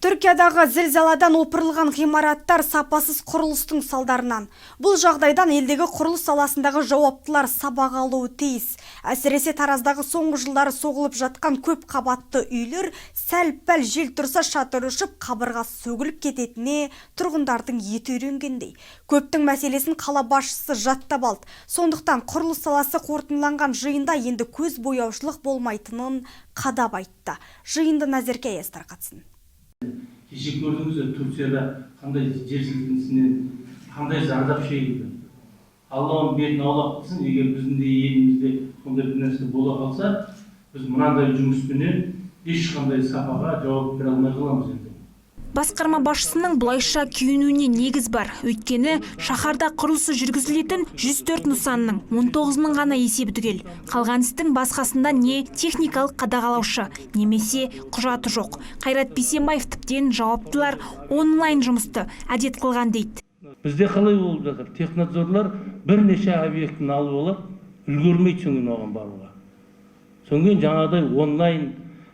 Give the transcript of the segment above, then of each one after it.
Түркиядағы зілзаладан опырылған ғимараттар сапасыз құрылыстың салдарынан. Бұл жағдайдан елдегі құрылыс саласындағы жауаптылар сабақ алуы тиіс. Әсіресе Тараздағы соңғы жылдары соғылып жатқан көп қабатты үйлер сәл-пәл жел тұрса, шатыр ұшып, қабырға сөгіліп кететініне тұрғындардың еті үйренгендей. Көптің мәселесін қала басшысы жаттап алды. Сондықтан құрылыс саласы қорытындыланған жиында енді көз бояушылық болмайтынын қадап айтты. Жиынды Назерке Аяз тарқатсын. Кеше көрдіңіздер, Турцияда қандай жер сілкінісінен қандай зардап шегілді. Алла оның бетін аулақ қылсын. Егер біздің де елімізде сондай бір нәрсе бола қалса, біз мынандай жұмыспенен ешқандай сапаға жауап бере алмай қаламыз енді. Басқарма басшысының бұлайша күйінуіне негіз бар. Өйткені шаһарда құрылысы жүргізілетін 104 нысанның 19-ының ғана есебі түгел. Қалған істің басқасында не техникалық қадағалаушы, немесе құжаты жоқ. Қайрат Бейсенбаев тіптен жауаптылар онлайн жұмысты әдет қылған дейді. Бізде қалай болып жатыр? Технадзорлар бірнеше объектіні алып алады, үлгермейді содан кейін оған баруға. Содан кейін жаңағыдай онлайн,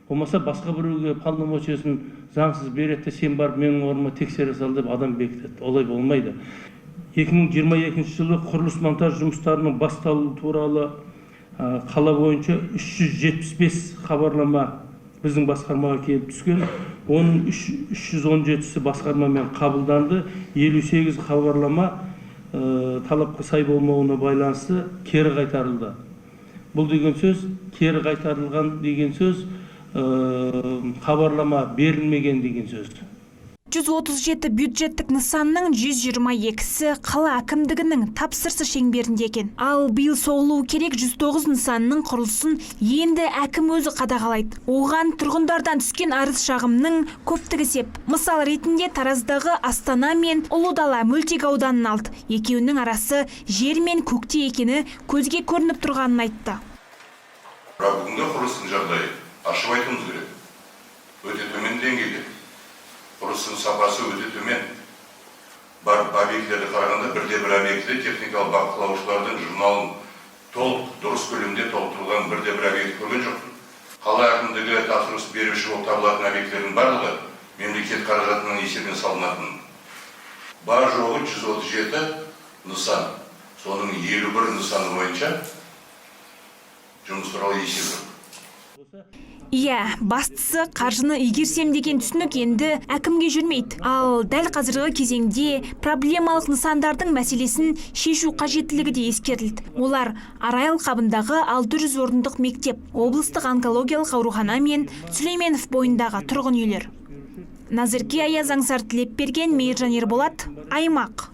болмаса басқа біреуге полномочиясын заңсыз береді де, сен барып менің орныма тексере сал деп адам бекітеді. Олай болмайды. 2022 жылы құрылыс монтаж жұмыстарының басталуы туралы қала бойынша 375 хабарлама біздің басқармаға келіп түскен. Оның 317-сі басқармамен қабылданды, 58 хабарлама талапқа сай болмауына байланысты кері қайтарылды. Бұл деген сөз, кері қайтарылған деген сөз, хабарлама берілмеген деген сөз. 137 бюджеттік нысанның 122-сі қала әкімдігінің тапсырысы шеңберінде екен. Ал биыл соғылуы керек 109 нысанның құрылысын енді әкім өзі қадағалайды. Оған тұрғындардан түскен арыз шағымның көптігі сеп. Мысал ретінде Тараздағы Астана мен Ұлы Дала мөлтек ауданын алды. Екеуінің арасы жер мен көкте екені көзге көрініп тұрғанын айтты. Бірақ бүгінгі құрылыстың жағдайы, ашып айтуымыз керек, өте төмен деңгейде. Құрылыстың сапасы өте төмен. Бар объектілерді қарағанда, бірде бір объектіде техникалық бақылаушылардың журналын толық, дұрыс көлемде толтырылған бірде бір объект көрген жоқпын. Қала әкімдігі тапсырыс беруші болып табылатын объектілердің барлығы мемлекет қаражатының есебінен салынатын. Бар жоғы 137 нысан, соның 51 нысаны бойынша жұмыс туралы есеп жоқ. Иә, бастысы қаржыны игерсем деген түсінік енді әкімге жүрмейді. Ал дәл қазіргі кезеңде проблемалық нысандардың мәселесін шешу қажеттілігі де ескерілді. Олар: Арай алқабындағы 600 орындық мектеп, облыстық онкологиялық аурухана мен Сүлейменов бойындағы тұрғын үйлер. Назерке Аяз, Аңсар Тілепберген, Мейіржан Ерболат, Аймақ.